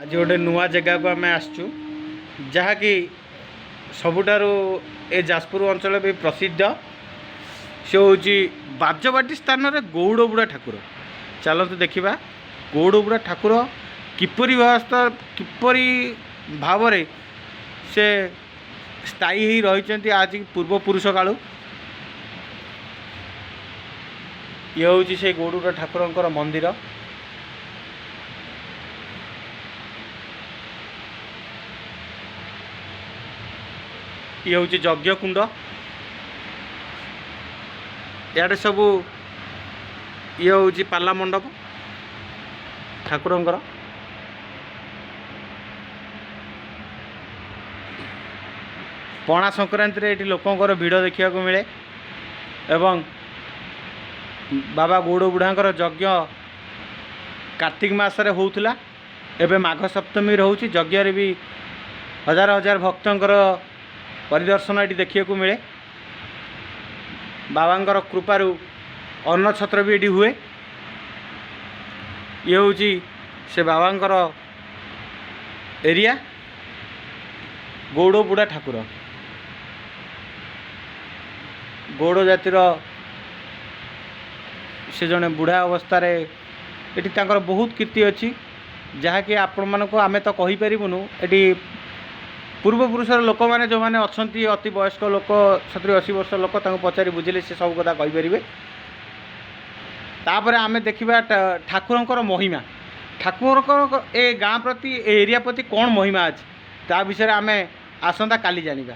ଆଜି ଗୋଟେ ନୂଆ ଜାଗାକୁ ଆମେ ଆସିଛୁ, ଯାହାକି ସବୁଠାରୁ ଏ ଯାଜପୁର ଅଞ୍ଚଳ ବି ପ୍ରସିଦ୍ଧ। ସେ ହେଉଛି ବାଜବାଟି ସ୍ଥାନରେ ଗଉଡ଼ ବୁଢ଼ା ଠାକୁର। ଚାଲନ୍ତୁ ଦେଖିବା ଗଉଡ଼ ବୁଢ଼ା ଠାକୁର କିପରି ବ୍ୟବସ୍ଥା, କିପରି ଭାବରେ ସେ ସ୍ଥାୟୀ ହେଇ ରହିଛନ୍ତି ଆଜି ପୂର୍ବପୁରୁଷ କାଳୁ। ଇଏ ହେଉଛି ସେ ଗଉଡ଼ ବୁଢ଼ା ଠାକୁରଙ୍କର ମନ୍ଦିର। ଇଏ ହେଉଛି ଯଜ୍ଞକୁଣ୍ଡ। ଇଆଡ଼େ ସବୁ ଇଏ ହେଉଛି ପାଲା ମଣ୍ଡପ ଠାକୁରଙ୍କର। ପଣା ସଂକ୍ରାନ୍ତିରେ ଏଠି ଲୋକଙ୍କର ଭିଡ଼ ଦେଖିବାକୁ ମିଳେ ଏବଂ ବାବା ଗଉଡ଼ ବୁଢ଼ାଙ୍କର ଯଜ୍ଞ କାର୍ତ୍ତିକ ମାସରେ ହେଉଥିଲା, ଏବେ ମାଘ ସପ୍ତମୀ ରହୁଛି। ଯଜ୍ଞରେ ବି ହଜାର ହଜାର ଭକ୍ତଙ୍କର ପରିଦର୍ଶନ ଏଠି ଦେଖିବାକୁ ମିଳେ। ବାବାଙ୍କର କୃପାରୁ ଅନ୍ନଛତ୍ର ବି ଏଠି ହୁଏ। ଇଏ ହେଉଛି ସେ ବାବାଙ୍କର ଏରିଆ, ଗଉଡ଼ ବୁଢ଼ା ଠାକୁର। ଗଉଡ଼ ଜାତିର ସେ ଜଣେ ବୁଢ଼ା ଅବସ୍ଥାରେ ଏଠି ତାଙ୍କର ବହୁତ କୀର୍ତ୍ତି ଅଛି, ଯାହାକି ଆପଣମାନଙ୍କୁ ଆମେ ତ କହିପାରିବୁନୁ। ଏଠି ପୂର୍ବପୁରୁଷର ଲୋକମାନେ ଯେଉଁମାନେ ଅଛନ୍ତି, ଅତି ବୟସ୍କ ଲୋକ, 70-80 ବର୍ଷ ଲୋକ, ତାଙ୍କୁ ପଚାରି ବୁଝିଲେ ସେ ସବୁ କଥା କହିପାରିବେ। ତାପରେ ଆମେ ଦେଖିବା ଠାକୁରଙ୍କର ମହିମା, ଠାକୁରଙ୍କର ଏ ଗାଁ ପ୍ରତି, ଏ ଏରିଆ ପ୍ରତି କ'ଣ ମହିମା ଅଛି, ତା ବିଷୟରେ ଆମେ ଆସନ୍ତା କାଲି ଜାଣିବା।